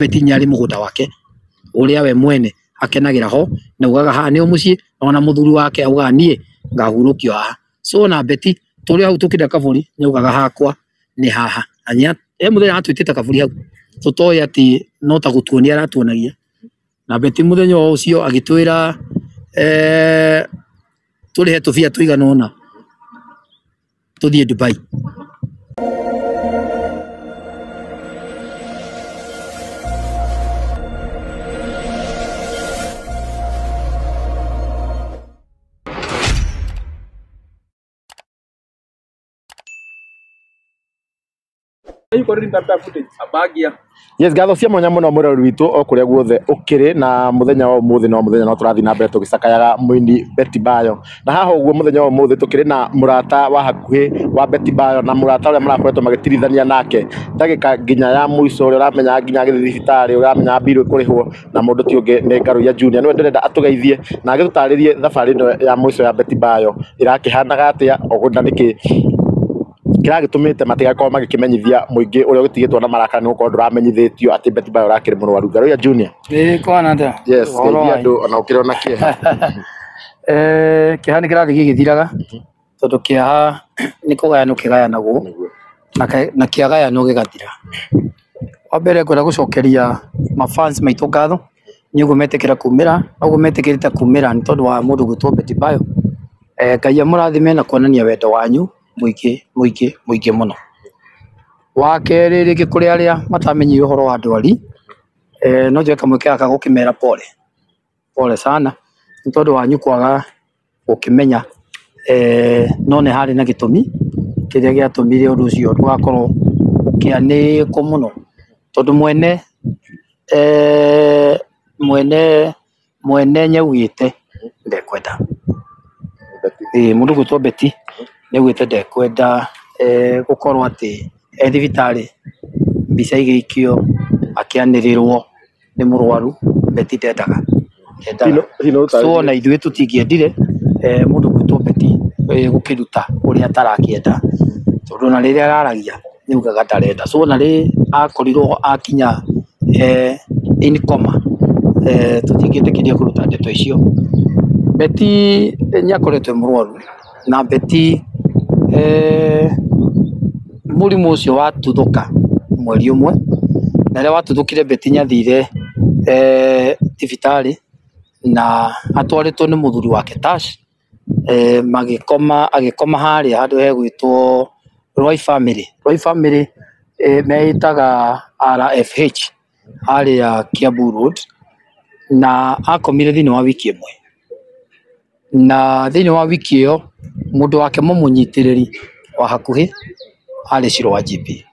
Betty nĩ arĩ mũgũnda wake ũrĩa we mwene akenagĩra ho na ugaga haha nĩho mũciĩ, ona mũthuri wake augaga niĩ ngahurũkio haha. So ona Betty tũrĩ hau tũkĩrĩa kabũri nĩ augaga hakwa nĩ haha. Na he mũthenya atwĩtĩte kabũri hau tũtoĩ atĩ no ta gũtuonia aratuonagia. Na Betty mũthenya o ũcio agĩtwĩra tũrĩhe tũbia tũigana ũna tũthiĩ Dubai. Yes, ngatho cia mwanya muno mwiroreri witũ o kũrĩa guothe ũkĩrĩ na mũthenya wa ũmũthĩ no mũthenya no tũrathiĩ na mbere tũgĩcakayaga mũini Betty Bayo. Na haha ũguo mũthenya wa ũmũthĩ tũkĩrĩ na mũrata wa hakuhĩ wa Betty Bayo na mũrata ũrĩa marakoretwo magĩtirithania nake ndagĩka nginya ya mũico, ũrĩa ũramenya nginya agĩthiĩ thibitarĩ, ũrĩa ũramenya mbirũ ĩkũrĩhwo na mũndũ ti ũngĩ nĩ Ngaruiya Junior. Nĩwe ndĩrenda atũgeithie na agĩtũtarĩrie thabarĩ ĩno ya mũico ya Betty Bayo ĩrakĩhanaga atĩa na nĩkĩ kĩragĩtũmĩte matigakorwo magĩkĩmenyithia mũingĩ ũrĩa ũgĩtigĩtwo na marakara nĩ gũkorwo ndũramenyithĩtio atĩ Betty Bayo ũrakĩrĩ mũrwaru. Ngaruiya Junior. Ĩĩ kwana atĩa? Yes, geithia andũ ona ũkĩrĩ ona kĩeha. Kĩeha nĩ kĩrathiĩ gĩgĩthiraga tondũ kĩeha nĩ kũgayanwo kĩgayanagwo na kĩagayanwo gĩgathira. Wa mbere ngwenda gũcokeria mafans maitũ ngatho nĩ ũguo metĩkĩra kumĩra, na ũguo metĩkĩrĩte kumĩra nĩ tondũ wa mũndũ gwĩtwo Betty Bayo. Ngai amũrathime na kuonania wendo wanyu mũingĩ mũingĩ mũingĩ mũno. Wa kerĩ rĩngĩ kũrĩ arĩa matamenyire ũhoro wa ndwari, no njoe kamweke gaka gũkĩmera pole pole sana nĩ tondũ wanyu kwaga gũkĩmenya, no nĩ harĩ na gĩtũmi kĩrĩa gĩatũmire ũndũ ũcio ndũgakorwo ũkĩanĩkwo mũno tondũ mwene mwene mwene nĩaugĩte ndekwenda. Mũndũ ũgwĩtwo Betty nĩaugĩte ndekwenda gũkorwo atĩ e thibitarĩ mbica igĩikio akĩanĩrĩrwo nĩ mũrwaru. Betty ndendaga. So ona ithuĩ tũtingĩendire mũndũ ũgwĩtwo Betty gũkĩruta ũrĩa atarakĩenda tondũ ona rĩrĩa araragia nĩaugaga ndarenda. So ona rĩ akorirwo akinya in coma, tũtingĩtĩkĩria kũruta ndeto icio. Betty nĩakoretwo e mũrwaru na Betty mũrimũ ũcio watuthũka mweri ũmwe, na rĩrĩa watuthũkire Betty nĩathire thibitarĩ na atwarĩtwo nĩ mũthuri wake Tash, magĩkoma agĩkoma harĩa handũ hegwĩtwo Roy Family. Roy Family meĩtaga RFH harĩa Kiambu Road, na akomire thĩinĩ wa wiki ĩmwe. Na thĩinĩ wa wiki ĩyo mũndũ wake mũmũnyitĩrĩri wa hakuhĩ arĩ Shiro wa GP,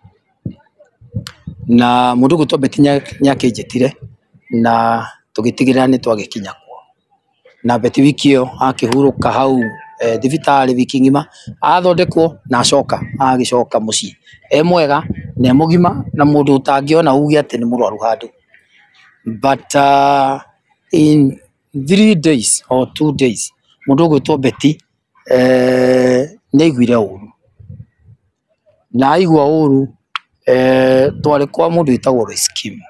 na mũndũ ũgwĩtwo Betty nĩakĩnjĩtire na tũgĩtigĩrĩra nĩ twagĩkinya kuo. Na Betty wiki ĩyo akĩhurũka hau thibitarĩ wiki ng'ima, athondekwo na acoka agĩcoka mũciĩ e mwega na e mũgima na mũndũ ũtangĩona uge atĩ nĩ mũrwaru handũ. But in 3 days or 2 days mũndũ ũgwĩtwo Betty nĩ aiguire ũru, na aigua ũru twarĩ kwa mũndũ wĩtagwo Royce Kim,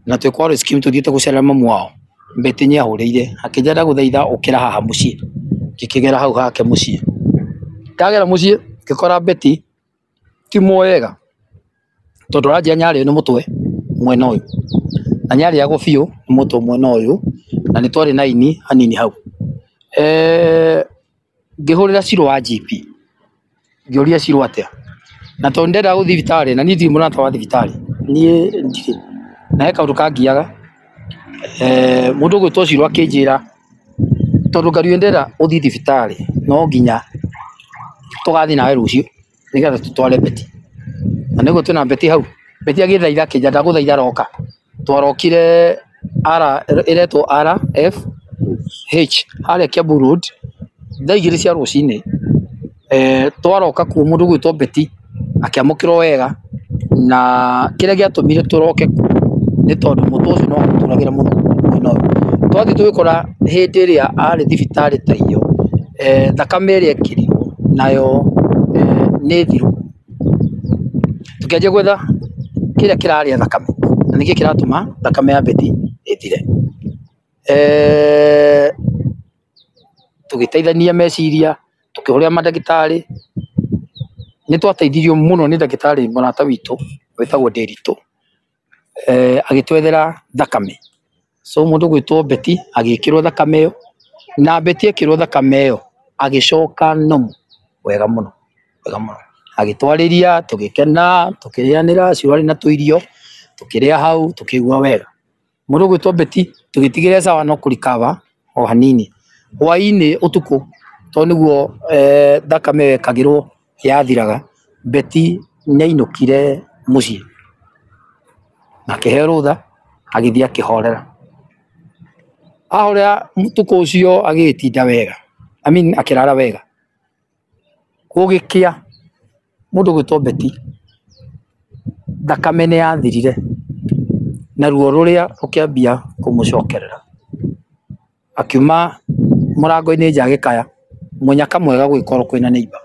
na twĩ kwa Royce Kim tũthiĩte gũcerera mamu wao. Betty nĩ ahũrĩire akĩnjĩra ndagũthaitha ũkĩra haha mũciĩ, ngĩkĩgera hau hake mũciĩ. Ndagera mũciĩ ngĩkora Betty ti mwega tondũ aranjĩra nĩarĩo nĩ mũtwe mwena ũyũ, na nĩarĩagwo biũ nĩ mũtwe mwena ũyũ, na nĩ twarĩ na ini hanini hau. Ngĩhũrĩra Shiro wa GP ngĩũria Shiro atĩa, na tondũ ndendaga gũthiĩ thibitarĩ na niĩ ndirĩ mũrata wa thibitarĩ, niĩ ndirĩ na he kaũndũ kangiaga. Mũndũ ũgwĩtwo Shiro akĩnjĩra tondũ Ngaruiya ndĩrenda ũthiĩ thibitarĩ no nginya tũgathiĩ nawe rũciũ nĩgetha tũtware Betty, na nĩguo twĩna Betty hau. Betty agĩthaitha akĩnjĩra ndagũthaitha roka. Twarokire R ĩretwo RFH harĩa Kiambu Road thaa igĩrĩ cia rũcinĩ. Twaroka kuo mũndũ ũgwĩtwo Betty akĩamũkĩrwo wega, na kĩrĩa gĩatũmire tũroke kuo nĩ tondũ mũtwe ũcio no wamũtũragĩra mũno mwena ũyũ. Twathiĩ tũgĩkora hĩndĩ ĩrĩa arĩ thibitarĩ ta iyo, thakame ĩrĩa ĩkĩrirwo nayo nĩ thiru. Tũkĩanjia gwetha kĩrĩa kĩrarĩa thakame Na nĩkĩ kĩratũma thakame ya Betty ĩthire? Tũgĩteithania meciria, tũkĩhũrĩra mandagĩtarĩ, nĩ twateithirio mũno nĩ ndagĩtarĩ mũrata witũ wĩtagwo Ndĩritũ, agĩtwethera thakame. So mũndũ ũgwĩtwo Betty agĩkĩrwo thakame ĩyo, na Betty ekĩrwo thakame ĩyo agĩcoka normal wega mũno, wega mũno. Agĩtwarĩria, tũgĩkena, tũkĩrĩanĩra, Shiro arĩ na tũirio, tũkĩrĩa hau, tũkĩigua wega. Mũndũ ũgwĩtwo Betty tũgĩtigĩrĩra sawa no kũrikaba o hanini. Hwaĩ-inĩ ũtukũ tondũ nĩguo thakame ĩyo yekagĩrwo yathiraga, Betty nĩainũkire mũciĩ na akĩheo rũtha, agĩthiĩ akĩhorera. Ahorera ũtukũ ũcio agĩgĩtinda wega, I mean akĩrara wega. Gũgĩkĩa mũndũ ũgwĩtwo Betty thakame nĩ yathirire na ruo rũrĩa rũkĩambia kũmũcokerera. Akiuma mũrango-inĩ nja agĩkaya, mũnyaka mwega gũgĩkorwo kwĩna neighbor.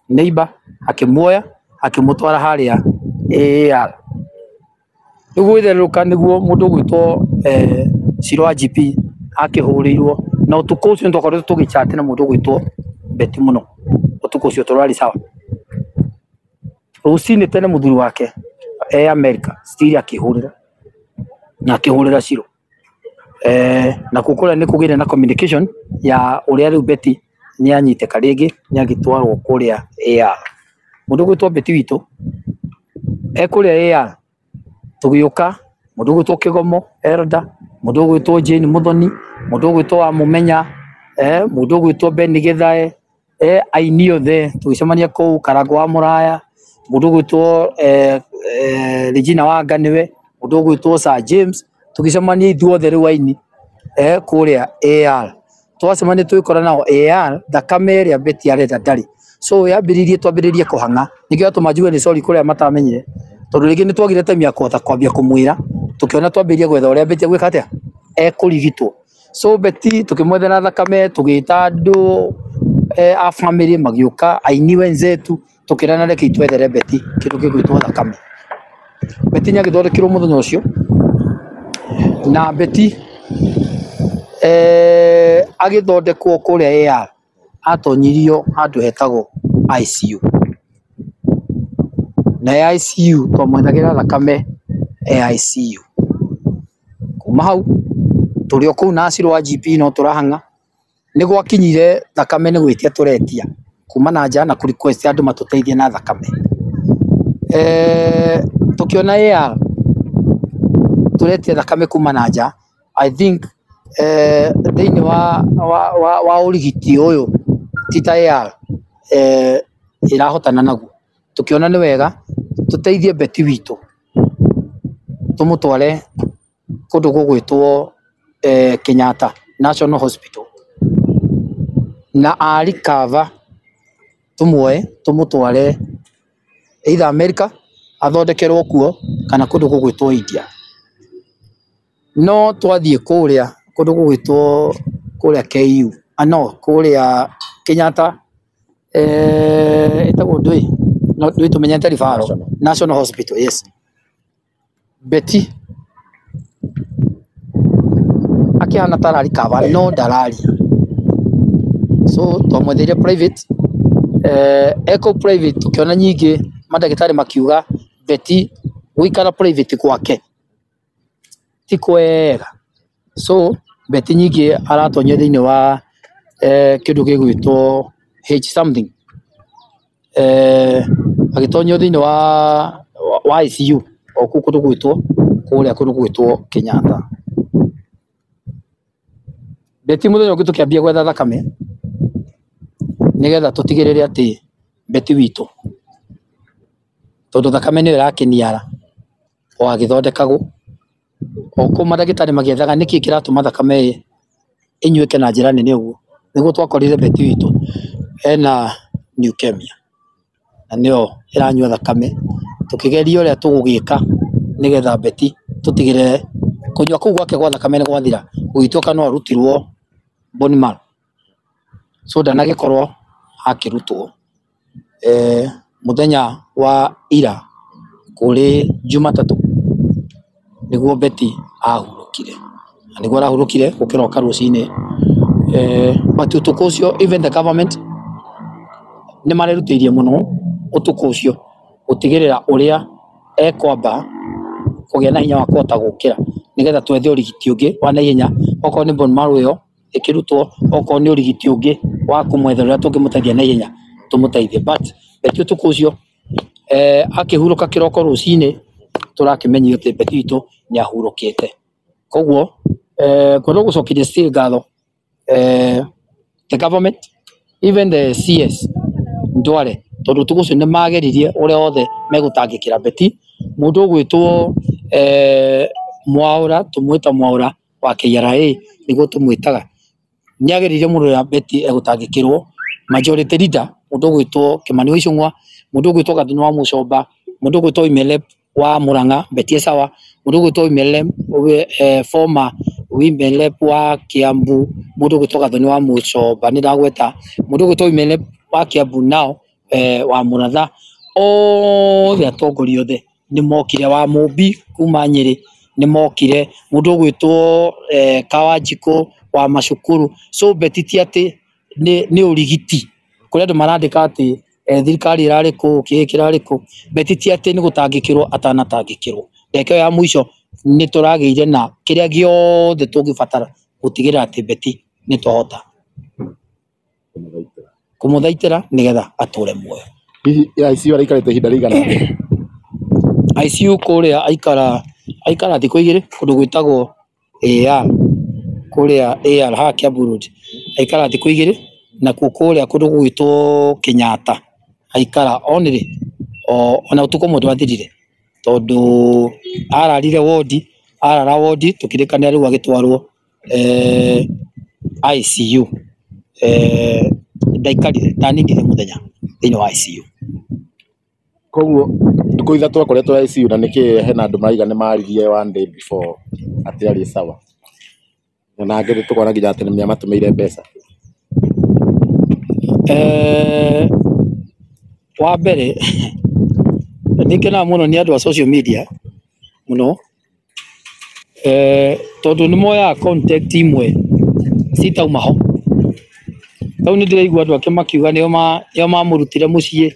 Neighbor akĩmuoya akĩmũtwara harĩa AAR. Rĩu gwĩthererũka nĩguo mũndũ ũgwĩtwo Shiro wa GP akĩhũrĩirwo, na ũtukũ ũcio nĩtwakoretwo tũgĩchat na mũndũ ũgwĩtwo Betty mũno ũtukũ ũcio tũrarĩ sawa. Rũcinĩ tene mũthuri wake e America still akĩhũrĩra na akĩhũrĩra Shiro. Na kũu kũrĩa nĩ kũgĩire na communication ya ũrĩa rĩu Betty nĩ anyitĩka rĩngĩ nĩ agĩtwarwo kũrĩa AR. Mũndũ ũgwĩtwo Betty witũ e kũrĩa AR tũgĩũka, mũndũ ũgwĩtwo Kĩgomo Elder, mũndũ ũgwĩtwo Jane Muthoni, mũndũ ũgwĩtwo Wamũmenya, mũndũ ũgwĩtwo Ben Githae, aini othe tũgĩcemania kũu, Karangũ wa Mũraya, mũndũ ũgwĩtwo Regina Wanga nĩwe, mũndũ ũgwĩtwo Sir James, tũgĩcemania ithuothe rĩu aini kũrĩa AR. Twacemania tũgĩkora nao AR, thakame ĩrĩa Betty arenda ndarĩ. So yambĩrĩirie twambĩrĩrie kũhang'a, nĩkĩo yatũma njuge nĩ sorry kũrĩa matamenyire, tondũ rĩngĩ nĩ twagire time ya kũhota kwambia kũmwĩra, tũkĩona twambĩrĩrie gwetha ũrĩa Betty egwĩka atĩa, ekũrigitwo. So Betty tũkĩmwethera thakame, tũgĩta andũ a family magĩũka, aini wenzetu, tũkĩrana reke twethere Betty kĩndũ gĩgwĩtwo thakame. Betty nĩ agĩthondekirwo mũthenya ũcio, na Betty agĩthondekwo kũrĩa AR, atonyirio handũ hetagwo ICU. Na ICU twamwethagĩra thakame e ICU. Kuma hau tũrĩ o kũu na Shiro wa GP no tũrahang'a, nĩ gwakinyire thakame nĩ gwĩtia tũretia kuma na nja na kũ request andũ matũteithie na thakame. Tũkĩona AR tũretia thakame kuma na nja, I think thĩinĩ wa ũrigiti ũyũ ti ta AR ĩrahotana naguo. Tũkĩona nĩ wega tũteithie Betty witũ tũmũtware kũndũ gũgwĩtwo Kenyatta National Hospital, na a recover tũmuoe tũmũtware either America athondekerwo kuo kana kũndũ gũgwĩtwo India. No twathiĩ kũrĩa kũndũ gũgwĩtwo kũrĩa KU, no kũrĩa Kenyatta ĩtagwo ndũĩ, no ndũĩ tũmenyete referral National Hospital, yes. Betty akĩhana ta ararikava no ndararia. So twamwetheire private, eko private tukiona nyingĩ mandagĩtarĩ makiuga Betty gũikara private gwake ti kwega. So Betty nyingĩ aratonyio thĩinĩ wa kĩndũ gĩgwĩtwo H something, agĩtonyio thĩinĩ wa ICU o kũu kũndũ gwĩtwo kũrĩa kũndũ gwĩtwo Kenyatta. Betty mũthenya ũngĩ tũkĩambia gwetha thakame nĩgetha tũtigĩrĩre atĩ Betty witũ, tondũ thakame nĩyo ĩrakĩniara o agĩthondekagwo, o kũu mandagĩtarĩ magĩethaga nĩkĩ kĩratũma thakame ĩnyuĩke na njĩra nene ũguo, nĩguo twakorire Betty witũ ena leukemia na nĩyo ĩranyua thakame. Tũkĩgeria ũrĩa tũgũgĩka nĩgetha Betty tũtigĩrĩre kũnyua kũu gwake gwa thakame nĩ gwathira, gũgĩtuĩka no arutirwo bone marrow, so ndanagĩkorwo akĩrutwo. Mũthenya wa ira kũrĩ Jumatatũ Nĩguo Betty ahurũkire, na nĩguo arahurũkire gũkĩroka rũcinĩ. But ũtukũ ũcio even the government nĩ marerutĩirie mũno ũtukũ ũcio gũtigĩrĩra ũrĩa ekwamba kũgĩa na hinya wa kũhota gũkĩra nĩgetha twethe ũrigiti ũngĩ wa naihenya, okorwo nĩ bone marrow ĩyo ĩkĩrutwo, okorwo nĩ ũrigiti ũngĩ wa kũmwetha ũrĩa tũngĩmũteithia naihenya tũmũteithie. But Betty ũtukũ ũcio akĩhurũka kĩroko rũcinĩ tũrakĩmenyio atĩ Betty witũ nĩ ahurũkĩte. Koguo ngwenda gũcokeria still ngatho the government, even the CS Ndwale, tondũ ũtukũ ũcio nĩ mageririe ũrĩa wothe megũtangĩkĩra Betty. Mũndũ ũgwĩtwo Mwaũra, tũmwĩta Mwaũra wa KRA nĩguo tũmwĩtaga, nĩ ageririe mũno ũrĩa Betty egũtangĩkĩrwo. Majority leader mũndũ ũgwĩtwo Kimani wa Ichung'wa, mũndũ ũgwĩtwo Gathoni wa Mũcomba, mũndũ ũgwĩtwo Imelep wa Murang'a, Betty Sawa, mũndũ ũgwĩtwo Imelep former Imelep wa Kiambu, mũndũ ũgwĩtwo Gathoni wa Mũcomba nĩ ndagweta, mũndũ ũgwĩtwo Imelep wa Kiambu nao wa Mũratha, othe atongoria othe nĩ mokire, wa Mũmbi kuma Nyĩrĩ nĩ mokire, mũndũ ũgwĩtwo Kawanjikũ wa macukuru. So Betty ti atĩ nĩ ũrigiti, kũrĩ andũ marandĩka atĩ thirikari ĩrarĩ kũ, kĩĩ kĩrarĩ kũ. Betty ti atĩ nĩ gũtangĩkĩrwo atanatangĩkĩrwo. Ndagĩka ĩyo ya mũico nĩ tũragĩire na kĩrĩa gĩothe tũngĩbatara gũtigĩrĩra atĩ Betty nĩ twahota kũmũthaitĩra nĩgetha atũre muoyo. Hihi ICU araikarĩte ihinda rĩigana atĩa? ICU kũrĩa aikara thikũ igĩrĩ kũndũ gwĩtagwo AR, kũrĩa AR haha Kiambu Road, aikara thikũ igĩrĩ, nakuo kũrĩa kũndũ gũgwĩtwo Kenyatta aikara only ona ũtukũ ũmwe ndwathirire, tondũ ararire wodi, arara wodi tũkĩrĩkanĩra rĩu agĩtwarwo ICU. Ndaikarire, ndaninire mũthenya thĩinĩ wa ICU. Koguo thikũ ithatũ akoretwo ICU, na nĩkĩ hena andũ maraiga nĩ maririe one day before atĩ arĩ sawa, na angĩ tũkona nginya atĩ nĩ amatũmĩire mbeca. Wa mbere nĩ ngenaga mũno nĩ andũ a social media mũno, tondũ nĩ moyaga contact imwe citauma ho. Tau nĩ ndĩraigua andũ ake makiuga nĩo mamũrutire mũciĩ,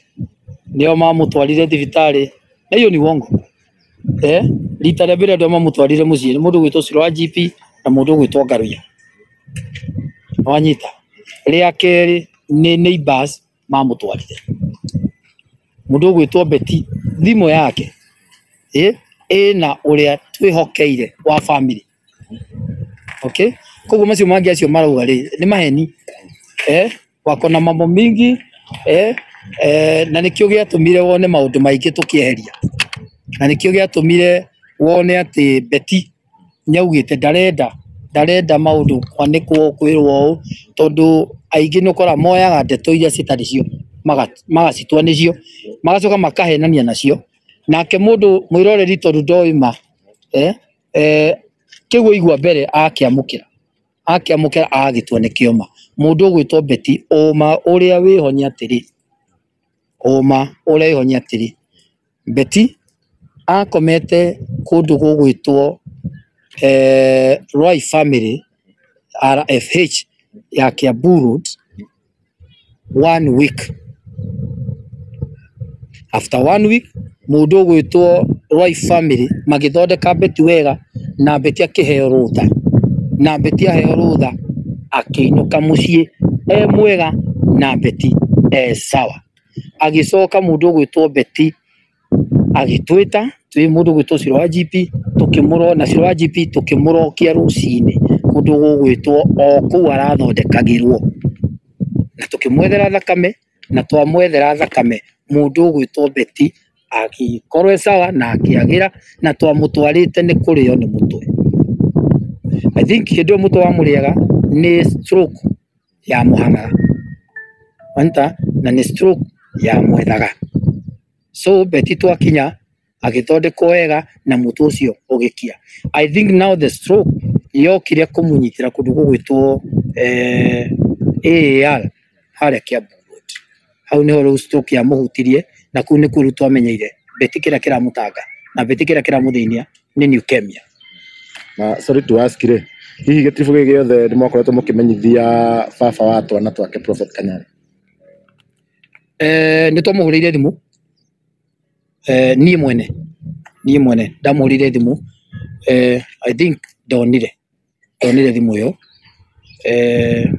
nĩo mamũtwarire thibitarĩ, na hiyo ni uongo. Rita rĩa mbere andũ mamũtwarire mũciĩ nĩ mũndũ ũgwĩtwo Ciro wa GP na mũndũ ũgwĩtwo Ngaruiya. Wanyita. Rĩa kerĩ nĩ neighbors mamũtwarire. Mũndũ ũgwĩtwo Betty thimũ yake ĩna ũrĩa twĩhokeire wa family. Okay? Koguo macio mangĩ acio marauga rĩ nĩ maheni. Wako na mambo mingi, na nĩkĩo gĩatũmire wone maũndũ maingĩ tũkĩeheria, na nĩkĩo gĩatũmire wone atĩ Betty nĩaugĩte ndarenda maũndũ kwanĩkwo kwĩrwo ũũ, tondũ aingĩ nĩ ũkoraga moyaga ndeto iria citarĩ cio magacitua nĩcio, magacoka makahenania nacio. Nake mũndũ mwĩroreri tondũ ndoĩ ma, kĩu aigua mbere akĩamũkĩra agagĩtua nĩkĩo ma. Mũndũ ũgwĩtwo Betty ũma ũrĩa wĩho nĩ atĩrĩ, ũma ũrĩa wĩho nĩ atĩrĩ, Betty akomete kũndũ gũgwĩtwo Roy Family RFH ya Kiambu Road 1 week. After 1 week mũndũ ũgwĩtwo Roy Family magĩthondeka Betty wega, na Betty akĩheo rũtha, na Betty aheo rũtha akĩinũka mũciĩ e mwega, na Betty e sawa. Agĩcoka mũndũ ũgwĩtwo Betty agĩtwĩta twĩ mũndũ ũgwĩtwo Ciro wa GP, tũkĩmũro na Ciro wa GP tũkĩmũrokia rũcinĩ kũndũ gũgwĩtwo o kũu arathondekagĩrwo, na tũkĩmwethera thakame, na twamwethera thakame mũndũ ũgwĩtwo Betty agĩkorwo e sawa na akĩagĩra, na twamũtwarĩte nĩ kũrĩo nĩ mũtwe. I think hĩndĩ ĩyo mũtwe wamũrĩaga nĩ stroke ya mũhang'aga, wanyita, na nĩ stroke ya mwethaga. So Betty twakinya agĩthondekwo wega na mũtwe ũcio ũgĩkia. I think now the stroke yokire kũmũnyitĩra kũndũ gũgwĩtwo AAR harĩa Kiambu Road. Hau nĩho rĩu stroke yamũhutirie, na kũu nĩkuo rĩu twamenyeire Betty kĩrĩa kĩramũtanga na Betty kĩrĩa kĩramũthĩnia nĩ leukemia. Na sorry to ask rĩ, hihi gĩtiribũ gĩkĩ gĩothe nĩ mwakoretwo mũkĩmenyithia baba wa twana twake Prophet Kanyari? Nĩ twamũhũrĩire thimũ, niĩ mwene ndamũhũrĩire thimũ. I think ndonire thimũ ĩyo,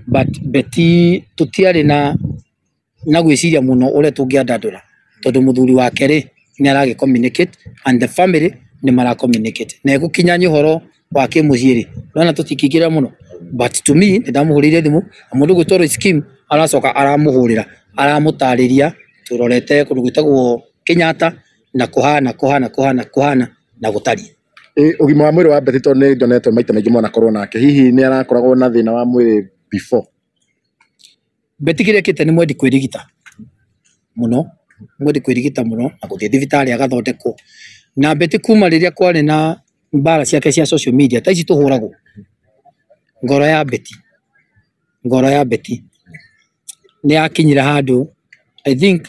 but Betty tũtiarĩ na gwĩciria mũno ũrĩa tũngĩandandũra, tondũ mũthuri wake rĩ nĩ aragĩ communicate and the family nĩ mara communicate na ĩgũkinyania ũhoro wa kĩmũciĩ rĩ, nona tũtingĩingĩra mũno. But to me nĩ ndamũhũrĩire thimũ, na mũndũ ũgwĩtwo Royce Kim aracoka aramũhũrĩra, aramũtarĩria tũrorete kũndũ gwĩtagwo Kenyatta na kũhana kũhana kũhana kũhana na gũtariĩ. Ĩ, ũgima wa mwĩrĩ wa Betty, tondũ nĩ ndonetwo maita maingĩ mwanakorwo nake, hihi nĩ arakoragwo na thĩna wa mwĩrĩ before? Betty kĩrĩa ekĩte nĩ mwendi kwĩrigita mũno, mwendi kwĩrigita mũno na gũthiĩ thibitarĩ agathondekwo. Na Betty kuma rĩrĩa kwarĩ na mbara ciake cia social media ta ici tũhũragwo, ngoro ya Betty nĩ yakinyire handũ, I think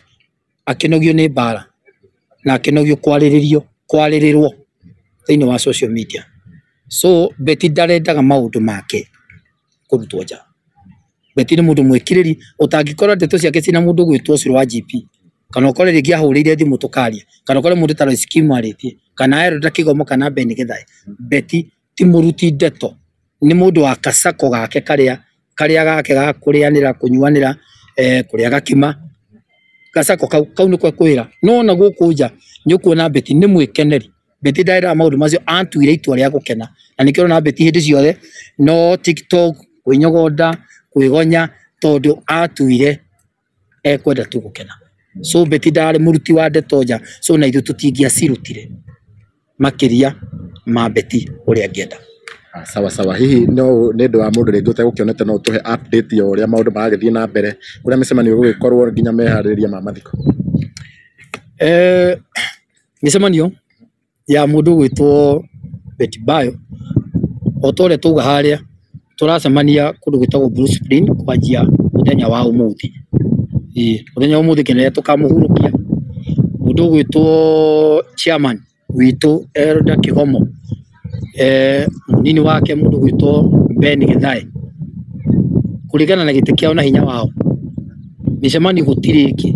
akĩnogio nĩ mbara na akĩnogio kwarĩrĩrio, kwarĩrĩrwo thĩinĩ wa social media. So Betty ndarendaga maũndũ make kũrutwo nja. Betty nĩ mũndũ mwĩkirĩri ũtangĩkora ndeto ciake cina mũndũ gwĩtwo ũcio wa GP, kana ũkore rĩngĩ ahũrĩire thimũ tũkaria, kana ũkore mũndũ ta Royce Kim arĩtie, kana Elda Kĩgomo, kana Ben Githae. Betty ti mũruti ndeto, nĩ mũndũ wa kacako gake karĩa gake ga kũrĩanĩra, kũnyuanĩra, kũrĩa gakima, gacako kau nĩko ekwĩra. No ona gũkũ nja nĩ ũkuona Betty nĩ mwĩkeneri. Betty ndaendaga maũndũ macio, atuire itua rĩa gũkena, na nĩkĩo ũrona Betty hĩndĩ ciothe no TikTok, kwĩnyogonda, kwĩgonya, tondũ atuire ekwenda tu gũkena. So Betty ndarĩ mũruti wa ndeto nja, so na ithuĩ tũtingĩacirutire makĩria ma Betty ũrĩa angĩenda. Ah, sawa sawa. Hihi no nĩ ũndũ wa mũndũ rĩngĩ ũtegũkĩonete, no ũtũhe update ya ũrĩa maũndũ maragĩthiĩ na mbere, kũrĩa mĩcemanio ĩgũgĩkorwo nginya meharĩrĩria ma mathiko? Mĩcemanio ya mũndũ ũgwĩtwo Betty Bayo, o ta ũrĩa twauga harĩa, tũracemania kũndũ gwĩtagwo Blue Spring kwanjia mũthenya wa ũmũthĩ. Ĩĩ, mũthenya wa ũmũthĩ nginya rĩrĩa tũkamũhurũkia. Mũndũ ũgwĩtwo chairman witũ Elda Kĩgomo, mũnini wake mũndũ ũgwĩtwo Ben Githae, kũringana na gĩtĩ kĩao na hinya wao, mĩcemanio gũtirĩ ĩngĩ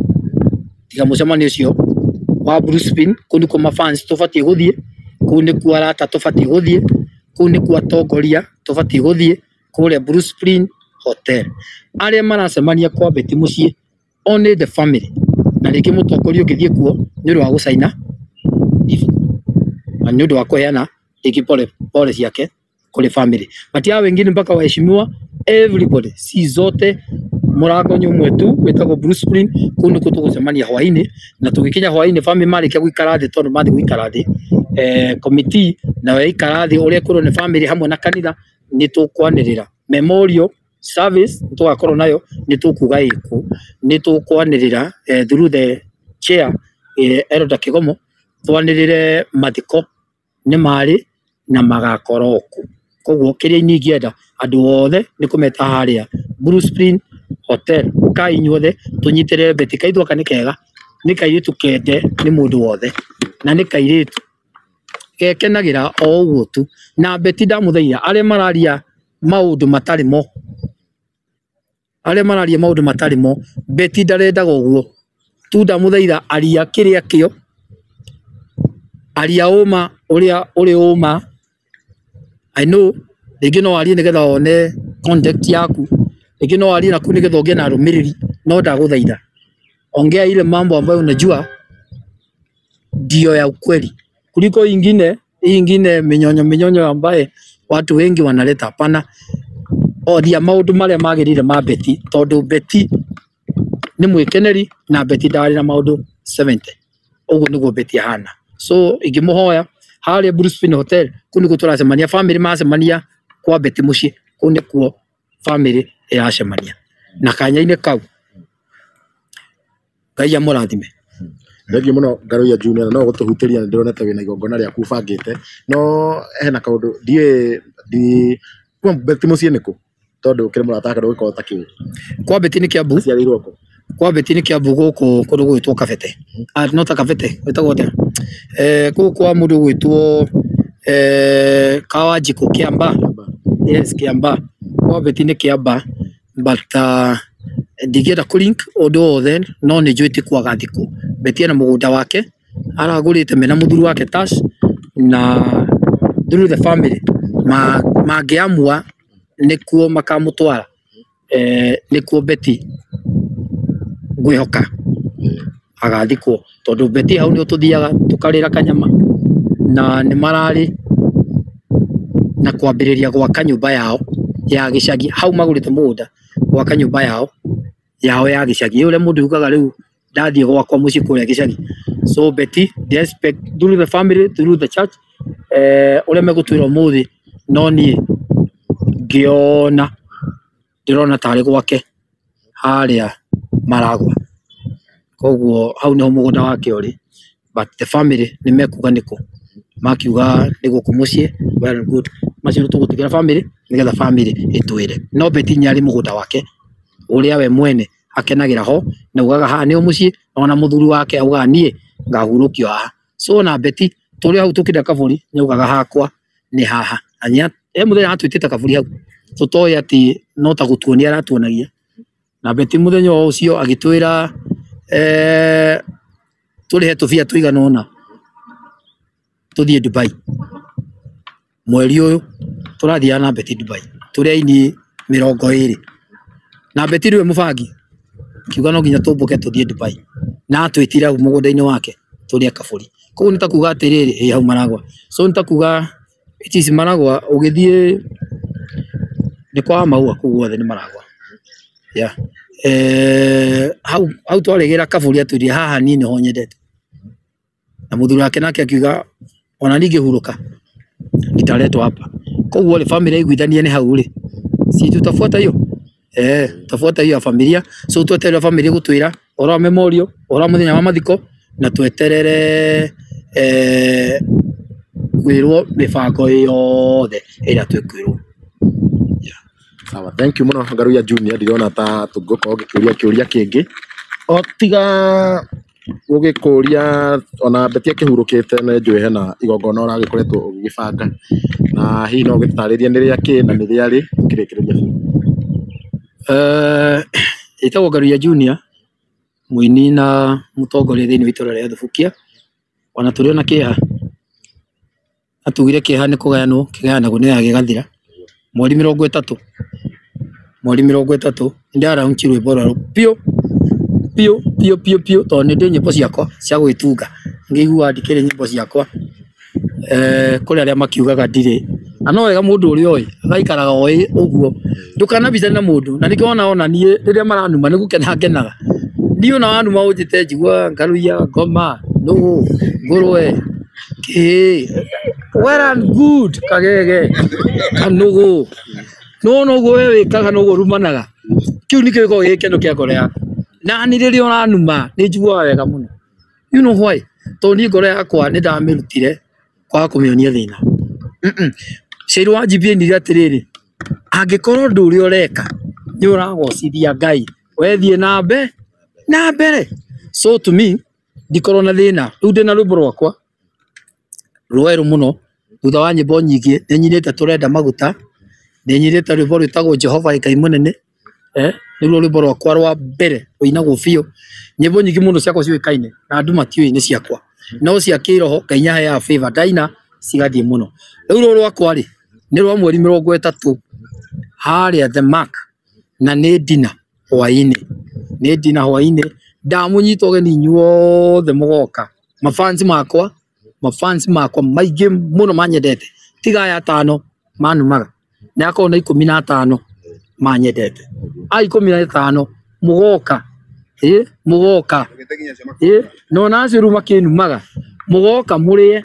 tiga mũcemanio ũcio wa Blue Spring. Kũu nĩkuo mafans tũbatiĩ gũthiĩ, kũu nĩkuo arata tũbatiĩ gũthiĩ, kũu nĩkuo atongoria tũbatiĩ gũthiĩ, kũrĩa Blue Spring Hotel. Arĩa maracemania kwa Betty mũciĩ, only the family, na rĩngĩ mũtongoria ũngĩthiĩ kuo nĩ ũndũ wa gũcaina ibuku na nĩ ũndũ wa kũheana rĩngĩ pole pole ciake kũrĩ family, but hao wengine mpaka waheshimiwa, everybody, si zote mũrango nĩ ũmwe tu wĩtagwo Blue Spring. Kũu nĩkuo tũgũcemania hwainĩ, na tũgĩkinya hwainĩ family marĩkia gũikara thĩ, tondũ mathiĩ gũikara thĩ, committee nayo yaikara thĩ ũrĩa kwĩrwo nĩ family hamwe na kanitha, nĩ tũkwanĩrĩra memorial service tũgakorwo nayo, nĩ tũkuga ĩkũ, nĩ tũkwanĩrĩra, through the chair, Elda Kĩgomo, twanĩrĩre mathiko nĩ marĩ na magakorwo kũ. Koguo kĩrĩa niĩ ingĩenda andũ othe nĩ kũmeta harĩa Blue Spring Hotel, ũkai inyuothe tũnyitĩrĩre Betty. Kairĩtu gaka nĩ kega, nĩ kairĩtu kende nĩ mũndũ wothe, na nĩ kairĩtu gekenagĩra o ũguo tu. Na Betty ndamũthaitha, arĩa mararia maũndũ matarĩ mo, arĩa mararia maũndũ matarĩ mo, Betty ndarendaga ũguo tu. Ndamũthaitha, aria kĩrĩa kĩo, aria ũma ũrĩa ũrĩ ũma. I know rĩngĩ no arie nĩgetha one contact yaku, rĩngĩ no arie naku nĩgetha ũgĩe na arũmĩrĩri, no ndagũthaitha, ongea ile mambo ambayo unajua ndio ya ukweli kuliko ingine hii ingine minyonyo minyonyo ambaye watu wengi wanaleta. Hapana, oria maũndũ marĩa magĩrĩire ma Betty, tondũ Betty nĩ mwĩkeneri na Betty ndarĩ na maũndũ 70. Ũguo nĩguo Betty ahana. So ingĩmũhoya, harĩa Blue Spring Hotel, kũu nĩkuo tũracemania, family macemania kwa Betty mũciĩ, kũu nĩkuo family ĩracemania na kanya-inĩ kau. Ngai amũrathime. Thengiũ mũno Ngaruiya Junior, na no gũtũhutĩria nĩ ndĩronete wĩna igongona rĩaku ũbangĩte, no hena kaũndũ ndiĩ ndi kwa Betty mũciĩ nĩkũ, tondũ ũkĩrĩ mũrata wake ndũgĩkorwo ũtakĩũĩ? Kwa Betty nĩ Kiambu. Aciarĩirwo kũ? Kwa Betty nĩ Kiambu, gũkũ kũndũ gwĩtwo Kabete, ah, no ta Kabete gwĩtagwo atĩa, kũu kwa mũndũ gwĩtwo Kawanjikũ Kĩamba. Yes, Kĩamba. Kwa Betty nĩ Kĩamba, but ndingĩenda kũ link ũndũ wothe, no nĩ njũĩ ti kwaga thikũ. Betty ena mũgũnda wake aragũrĩte mena mũthuri wake Tash, na through the family mangĩamua nĩkuo makamũtwara, nĩkuo Betty ngwĩhoka agathikwo, tondũ Betty hau nĩho tũthiaga tũkarĩra kanyama, na nĩ mararĩ na kwambĩrĩria gwaka nyũmba yao ya gĩcagi. Hau magũrĩte mũgũnda gwaka nyũmba yao ya gĩcagi, ũrĩa mũndũ yugaga rĩu ndathiĩ gwakwa mũciĩ kũrĩa gĩcagi. So Betty, they expect through the family, through the church, ũrĩa megũtwĩra ũmũthĩ, no niĩ ngĩona ndĩrona tarĩ gwake harĩa Maragwa, koguo hau nĩho mũgũnda wake ũrĩ, but the family nĩ mekuga nĩkũ, makiuga nĩ gũkũ mũciĩ, well and good, macio tũgũtigĩra family nĩgetha family ĩtwĩre. No Betty nĩ arĩ mũgũnda wake ũrĩa we mwene akenagĩra ho, na augaga haha nĩho mũciĩ, ona mũthuri wake augaga niĩ ngahurũkio haha. So ona Betty tũrĩ hau tũkĩrĩa kaburi nĩ augaga hakwa nĩ haha, na he mũthenya atwĩtĩte kaburi hau tũtoĩ atĩ no ta gũtuonia aratuonagia. Na Betty mũthenya o ũcio agĩtwĩra tũrĩhe tũbia tũigana ũna tũthiĩ Dubai mweri ũyũ. Tũrathiaga na Betty Dubai tũrĩ aini 20, na Betty nĩwe mũbangi, kiuga no nginya tũmbũke tũthiĩ Dubai, na atwĩtire hau mũgũnda-inĩ wake tũrĩe kaburi. Koguo nĩ ta kuga atĩrĩrĩ, ĩ hau Maragwa, so nĩ ta kuga it is Maragwa, ũgĩthiĩ nĩ kwa Maua kũu guothe nĩ Maragwa. Yeah. Hau twarĩgĩra kaburi atwĩrire haha niĩ nĩho nyendete, na mũthuri wake nake akiuga ona niĩ ngĩhurũka nitaletwa hapa. Koguo rĩ, family yaiguithania nĩ hau rĩ, si tutafuata hiyo, tutafuata hiyo ya familia. So tweterere family gũtwĩra ũhoro wa memorial, ũhoro wa mũthenya wa mathiko, na tweterere kwĩrwo mĩbango yothe ĩrĩa twĩkwĩrwo. Sawa, thank you mũno Ngaruiya Junior, ndirona ta tũngĩkorwo ngĩkũria kĩũria kĩngĩ o tiga gũgĩkũria. Ona Betty akĩhurũkĩte nĩ njũĩ hena igongona ũragĩkoretwo ũgĩgĩbanga, na hihi no ũgĩtarĩrie nĩ rĩa kĩ na nĩ rĩa rĩ ũkĩrĩkĩrĩria biũ. Ĩtagwo Ngaruiya Junior, mũini na mũtongoria thĩinĩ wa itũra rĩa Thubukia. Ona tũrĩ ona kĩeha, na tugire kĩeha nĩ kũgayanwo, kĩgayanagwo nĩ gĩgathira. Mweri 30, mweri 30 nĩndĩraraunchi rwĩmbo rwerũ biũ biũ biũ biũ biũ, tondũ nĩ ndĩ nyĩmbo ciakwa cia gwĩtunga, ngĩiguaga ndikĩrĩ nyĩmbo ciakwa. Kũrĩ arĩa makiugaga ndirĩ, na no wega mũndũ ũrĩa ũĩ agaikaraga oĩ ũguo, ndũkanabicane na mũndũ. Na nĩkĩo ona niĩ rĩrĩa maranuma nĩ gũkena ngenaga. Niĩ ona wanuma ũnjĩte njiguaga Ngaruiya, ngoma, nũgũ, ngũrwe, kĩĩ, well and good, kagege, kanũgũ, no noguo we wĩkaga noguo ũrumanaga, kĩu nĩkĩo gĩkoragwo gĩ gĩkeno kĩa ngoro yaku. Na niĩ rĩrĩa ũranuma nĩ njiguaga wega mũno. You know why? Tondũ niĩ ngoro yakwa nĩ ndamĩrutire kwaga kũmĩonia thĩna. Cĩrũ wa GPA nire atĩrĩrĩ, angĩkorwo ũndũ ũrĩa ũreka nĩ ũragocithia Ngai, we thiĩ na mbere. So to me ndikorwo na thĩna. Rĩu ndĩna rwĩmbo rwakwa rwerũ mũno thutha wa nyĩmbo nyingĩ, nĩ nyinĩte tũrenda maguta, nĩ nyinĩte rwĩmbo rwĩtagwo Jehova Ngai mũnene, nĩruo rwĩmbo rwakwa rwa mbere rũinagwo biũ. Nyĩmbo nyingĩ mũno ciakwa ciũĩkaine na andũ matiũĩ nĩ ciakwa, no cia kĩroho Ngai nĩaheaga favor, ndaina cigathiĩ mũno. Rĩu rũrũ rwakwa rĩ nĩ rwa mweri 30 harĩa The Mark, na nĩ ndina hwainĩ, nĩ ndina hwainĩ. Ndamũnyita ũgeni inyuothe mũgoka, mafans makwa, mafans makwa maingĩ mũno manyendete, tiga aya atano manumaga, nĩ akorwo na 15 manyendete, a 15 mũgoka, mũgoka, no na acio rĩu makĩnumaga, mũgoka mũrĩe,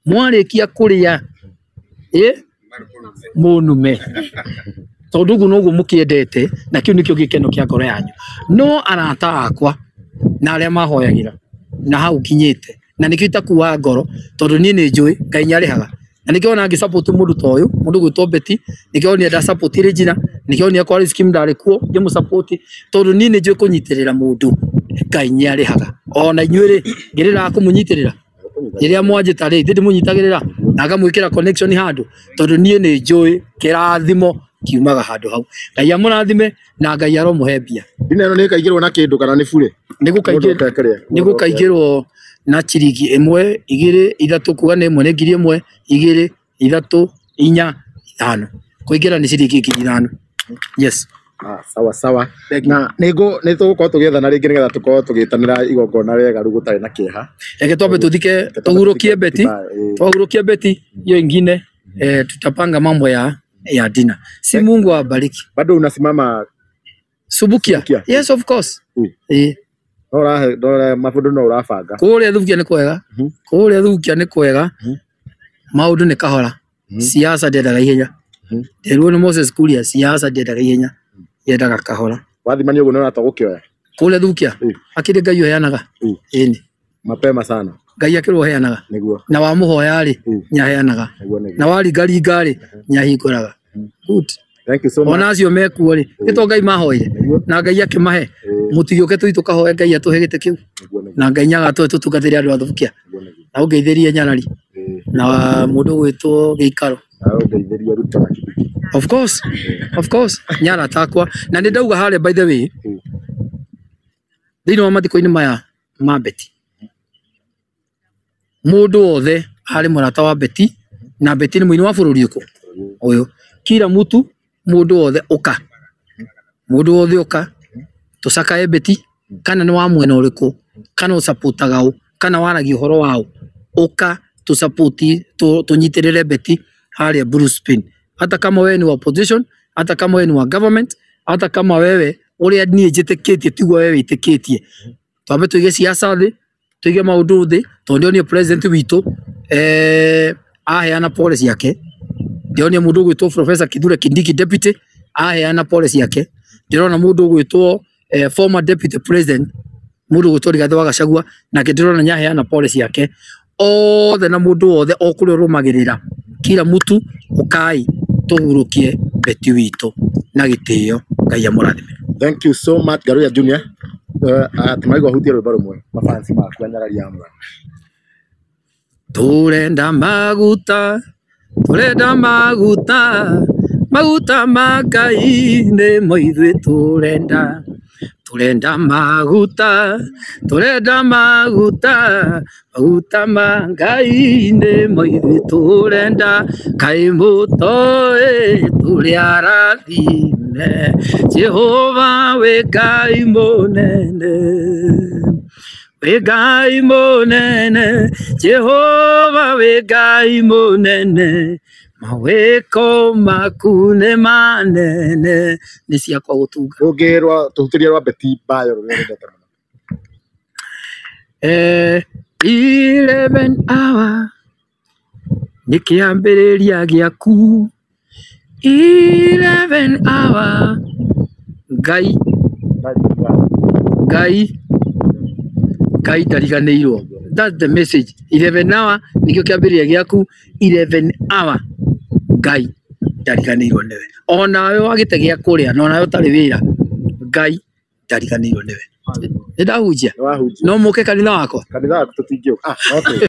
mwarĩkia kũrĩa, mũnume, tondũ ũguo noguo mũkĩendete, na kĩu nĩkĩo gĩkeno kĩa ngoro yanyu. No arata akwa na arĩa mahoyagĩra na hau nginyĩte, na nĩkĩo itakuaga ngoro, tondũ niĩ nĩ njũĩ Ngai nĩ arĩhaga. Na nĩkĩo ona ngĩ support mũndũ ta ũyũ, mũndũ gwĩtwo Betty, nĩkĩo onire nda support Regina, nĩkĩo onire kwa Scheme ndarĩ kuo ngĩmũ support, tondũ niĩ nĩ njũĩ kũnyitĩrĩra mũndũ Ngai nĩ arĩhaga. Ona inyuĩ rĩ, ngĩrĩraga kũmũnyitĩrĩra rĩrĩa mwanjĩta rĩ, ndĩ ndĩmũnyitagĩrĩra. Na ngamwĩkĩra connection handũ, tondũ niĩ nĩ njũĩ kĩrathimo kiumaga handũ hau. Ngai amũrathime na Ngai aromũhe mbia. Dina ĩno nĩ ĩkaingĩrwo na kĩndũ kana nĩ bure? Nĩ gũkaingĩrwo na ciringi 1 2 3, kuga nĩ 1 nĩ ngiri 1 2 3 4 5. Kũingĩra nĩ ciringi ngiri 5. Yes. Sawa sawa. Na nĩ tũgũkorwo tũgĩethana rĩngĩ nĩgetha tũkorwo tũgĩtanĩra igongona wega rĩu gũtarĩ na kĩeha. Reke twambe tũthike, tũhurũkie Betty. Twahurũkia Betty, hiyo ingine tutapanga mambo ya dina. Si Mungu awabariki. Bado unasimama Subukia. Yes, of course. No maũndũ no ũrabanga. Kũrĩa Thubukia nĩ kwega. Kũrĩa Thubukia nĩ kwega. Maũndũ nĩ kahora. Siasa ndĩendaga ihenya. Nderirwo nĩ Moses Kuria, siasa ndĩendaga ihenya. Yendaga kahora. Wathimani ũguo nĩ ũrata gũkĩoya. Kũrĩa Thubukia? Akĩrĩ Ngai ũheanaga. Ĩni. Mapema sana. Ngai akĩrĩ ũheanaga. Nĩguo. Na wamũhoya rĩ, nĩaheanaga. Na waringaringa rĩ, nĩahingũraga. Good. Thank you so much. Ona acio mekuo rĩ, nĩ to Ngai mahoire. Na Ngai akĩmahe. Mũtigĩũke tũthiĩ tũkahoe Ngai atũhe gĩtĩ kĩu. Na Ngai nĩagatũhe tũtungatĩre andũ a Thubukia. Na ũngeithĩrie Nyarari. Na mũndũ ũgwĩtwo Gĩikaro. Na ũngeithĩrie Ruto na Kibaki. Of course. Of course. Nĩ arata akwa. Na nĩ ndauga harĩa by the way. Thĩinĩ wa mathiko-inĩ maya ma Betty, mũndũ wothe arĩ mũrata wa Betty, na Betty nĩ mũini wa bũrũri ũkũ ũyũ. Kila mtu, mũndũ wothe ũka, mũndũ wothe ũka tũcakae Betty, kana nĩ wa mwena ũrĩkũ, kana ũcapotaga ũ, kana waragia ũhoro wa ũ, ũka tũcapoti, tũnyitĩrĩre Betty harĩa Blue Spain. Hata kama wewe ni wa opposition, hata kama wewe ni wa government, hata kama wewe ũrĩa niĩ njĩtĩkĩtie tiguo wewe wĩtĩkĩtie, twambe tũige siasa thĩ, tũige maũndũ thĩ, tondũ ndĩronire president witũ aheana pole ciake. Ndĩronire mũndũ ũgwĩtwo Professor Kithure Kindiki deputy aheana pole ciake. Ndĩrona mũndũ ũgwĩtwo former deputy president mũndũ ũgwĩtwo Rigathĩ wa Gachagua, nake ndĩrona nĩaheana pole ciake. Othe na mũndũ wothe o kũrĩa ũrũmagĩrĩra, kila mtu ũkai tũhurũkie Betty witũ na gĩtĩo. Ngai amũrathime. Thank you so much Ngaruiya Junior. Tumaigua hutie rwĩmbo rũmwe mafansi maku anyarari a Mũrang'a. Tũrenda maguta, tũrenda maguta, maguta ma Ngai nĩmo ithuĩ tũrenda. Tũrenda maguta, tũrenda maguta, maguta ma Ngai nĩmo ithuĩ tũrenda. Kaĩ mũtoĩ tũrĩ arathime, Jehova wĩ Ngai mũnene. Wĩ Ngai mũnene, Jehova wĩ Ngai mũnene, mawĩko maku nĩ manene. Nĩ ciakwa gũtunga. Rũngĩ tũhutĩrie rwa Betty Bayo rũrĩa wendete mũno. 11 hour nĩ kĩambĩrĩria gĩaku. 11 hour Ngai, Ngai, Ngai ndariganĩirwo. That's the message. 11 hour nĩkĩo kĩambĩrĩria gĩaku. 11 hour Ngai ndariganĩirwo nĩwe. Onawe wagĩte gĩa kũrĩa, na onawe ũtarĩ wĩra, Ngai ndariganĩirwo nĩwe. Nĩ ndahunjia? Nĩ wahunjia. No mũke kanitha wakwa? Kanitha waku tũtingĩũka. No tũke.